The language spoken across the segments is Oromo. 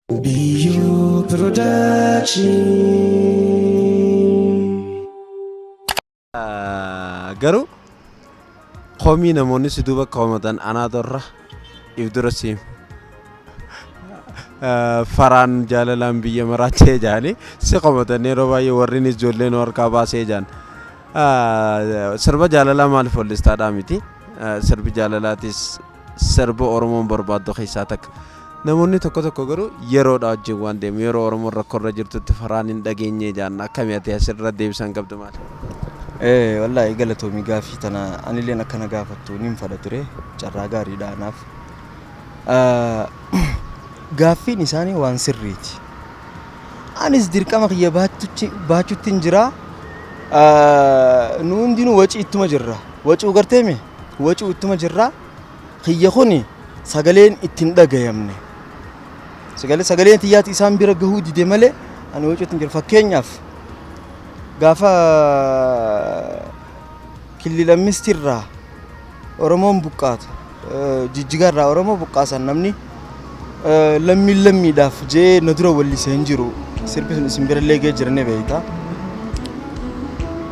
BU Production. Garuu komii namoonni si duuba komatan anaatu irra if dura si hima. Faraan jaalalaan biyya maraachee jaanii si komatan yeroo baay'ee warreen ijoollee nu harkaa baasee jaan. Sirba jaalalaa maaliif wallistaadhaa miti. Sirbi jaalalaatis sirba Oromoon barbaaddu keessaa takka. Namoonni tokko tokko garuu yeroodha wajjin waan deemu yeroo Oromoon rakkoorra jirtutti faraan hin dhageenye jaan akkami ati asirra deebisan qabdu maali? Wallaahi galatoomii gaaffii tana anilleen akkana gaafattu nin fadha ture carraa gaariidha anaaf. Gaaffiin isaanii waan sirriiti. Anis dirqama kiyya baachuttin jira. Nu hundinuu wacii ittuma jirra. Wacuu garteemi? Wacuu ittuma jirra. Kiyya kuni sagaleen itti hin dhagayamne. Sagalee sagaleen tiyyaati isaan bira gahuu dide malee ani wacuutti hin jiru. Fakkeenyaaf gaafa killila mistirraa Oromoon buqqaatu jijjigaarraa Oromoo buqqaasan namni lammiin lammiidhaaf jee na dura wallise hin jiru. Sirbi sun isin birallee gahee jira ni beekta.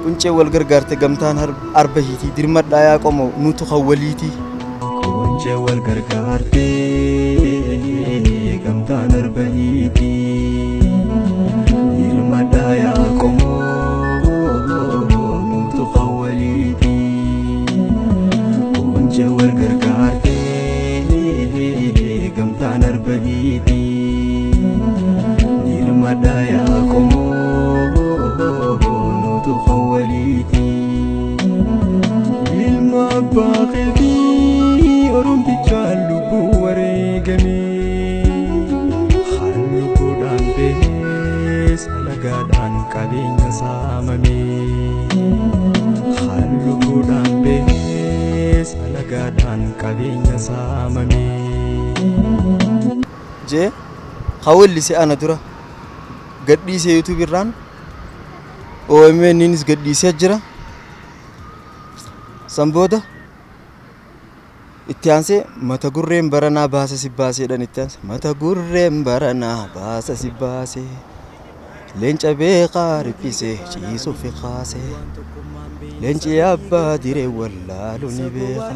Quncee wal gargaarte gamtaan arba hiitii dirmadhaa yaa qomoo nutu kan waliitii. Quncee wal gargaartee gamtaan arba hiitii dirmadhaa yaa qomoo nutu kan waliitii. Quncee wal gargaartee gamtaan arba hiitii dirmadhaa yaa qomoo nutu kan waliitii. Ilma abbaa keetii oromtichaan lubbuu wareegame. Kan lubbuudhaan bees alagaadhaan qabeenya saamame. Kan lubbuudhaan bees alagaadhaan qabeenya saamame. Jee ka wellise ana dura gadhiise YouTube irraan OMNnis gadhiisee jira. San booda itti aansee mata gurreen baranaa baasa si baaseedhaan itti aansee mata gurreen baranaa baasa si baasee leenca beekaa riphisee ciisuuf kaasee leenci abbaa diree wallaalu ni beeka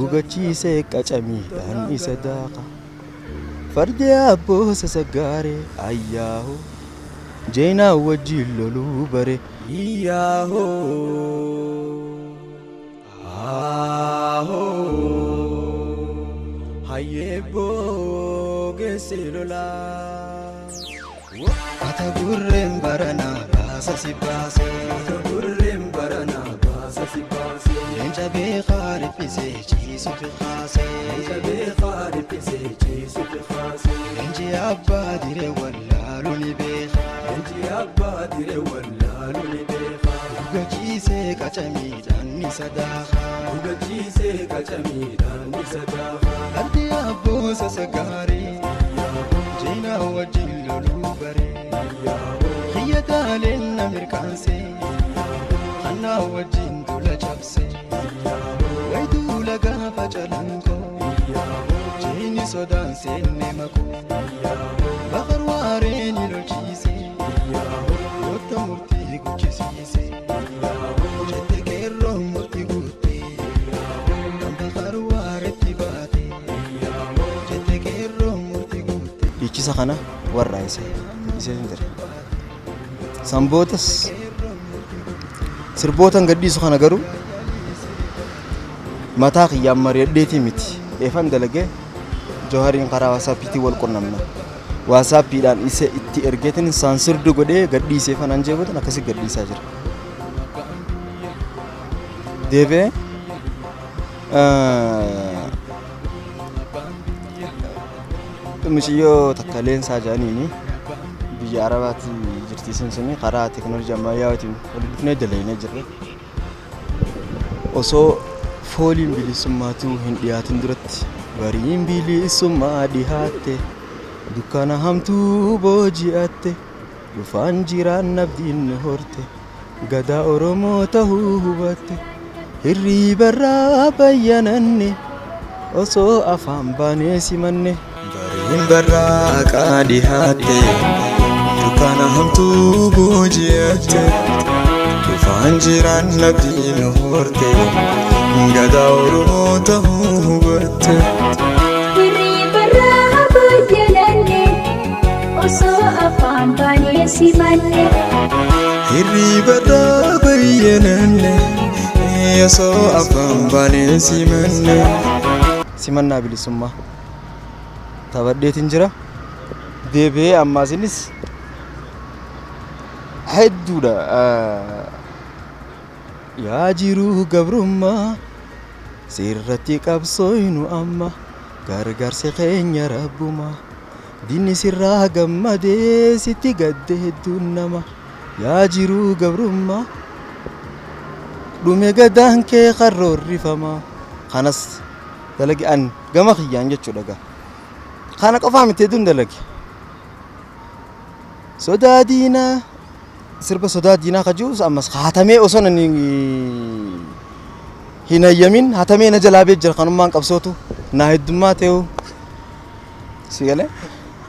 gugachiisee qacamiidhaan isa daaka fardi abboo sasaggaaree ayyaahu jeenaa wajjin loluu bare. Yaahoo Haahoo Hayyeebboo geesse lolaa. Mata gurreen baranaa baasa si baasee. Mata gurreen baranaa baasa si baasee. Leenca beekaa riphisee ciisuuf kaasee. Leenca beekaa riphisee ciisuuf kaasee. Leenci abbaa diree wallaalu ni beeka. Leenci abbaa diree wallaalu ni beeka. Dhugachiisee qacamiidhaan ni sadaaka. Dhugachiisee qacamiidhaan ni sadaaka. Fardi abboo sasagaarii jeenaa wajjin loluu bare. Xiyya taaleen na mirkaansee kannaa wajjin duula cabsee. Wayi duula gaafa calanqoo jeeni sodaan seenne makoo. Bakar waaree ni lolchiisee goota murtii guchisiisee. Jette qeerroon murtii guuttee kan bakar waaretti baate. Jette qeerroon murtii guuttee. Dhiichisa kana warraa isa hin jira. Sanbootas sirbootan gadhiisu kana garuu mataa kiyyaan mari'adheetii miti. Eefan dalagee Johariin karaa waasaappiitiin wal qunnamna. Waasaappiidhaan isa itti ergeetiin saansirdu godhee gadhiisee fanaan jeebuutiin akkasii gadhiisaa jira. Deebi'ee mucayyoo takka leensaa jedhaniini biyya Arabaatti jirti isin suni karaa teekinooloojii ammayyaawaatiin walitti dhufnee dalagnee jirra. Osoo fooliin bilisummaatuu hin dhiyaatin duratti bariin bilisummaa dhihaatte dukkana hamtuu booji'atte dhufaan jiraan abdiin nu horte gadaa Oromoo tahuu hubatte hirriibarraa bayyananne osoo afaan baanee simanne. Hin barraaqaa dhihaatte, dukkaana hamtuu booji'atte, dhufaan jiraan abdiin horte, gadaa Oromoo ta'uu hubatte. Hirribarraa bayyananne, osoo afaan baanee simanne. Hirribarraa bayyananne, osoo afaan baanee simanne. Simannaa bilisummaa taphadheetiin jira. Deebi'ee ammaas innis hedduudha. Yaa jiruu gabrummaa, sirratti qabsooynu amma, gargaarsi keenya rabbuma, diinni sirraa gammadee sitti gadde hedduun nama. Yaa jiruu gabrummaa, dhume gadaan kee karroorrifama. Kanas dalage an gama kiyyaan jechuudha gaa. Kana qofaa miti, hedduun dalage. Sodaa diinaa, sirba sodaa diinaa ka jiru ammas hatamee, osoo ani hin hayyamin hatamee na jalaa bee jira. Kanummaan qabsootu naa heddummaa ta'u si galee,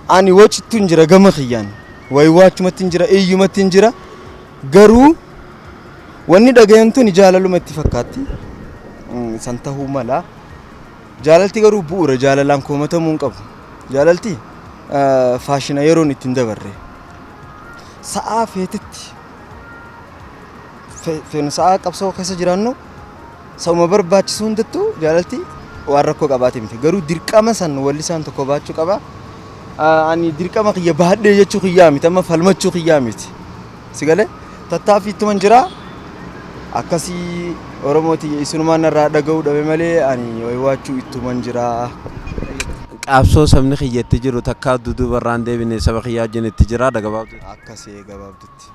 ani wacittu hin jira, gama kiyyaan waywaachumatti hin jira, iyyumatti hin jira. Garuu wanni dhagayantuun jaalaluma itti fakkaatti. San tahuu mala. Jaalalti garuu bu'uura jaalalaan komatamuu hin qabu. Jaalalti faashina yeroon ittiin dabarre, sa'aa feetetti feenu, sa'aa qabsoo keessa jiraannu, sa'uma barbaachisu hundattuu jaalalti waan rakkoo qabaate miti. Garuu dirqama san wallisaan tokko baachuu qaba. Ani dirqama kiyya baadhee jechuu kiyyaa miti, amma falmachuu kiyyaa miti. Si galee, tattaaffii ittuman jira. Akkasii Oromooti, isinumaan narraa dhaga'uu dhabe malee ani waywaachuu ittuman jira. Qabsoo sabni kiyya itti jiru takkaa duduuba irraan deebine, saba kiyyaa wajjin itti jira gabaabduutti. Akkasii gabaabdutti.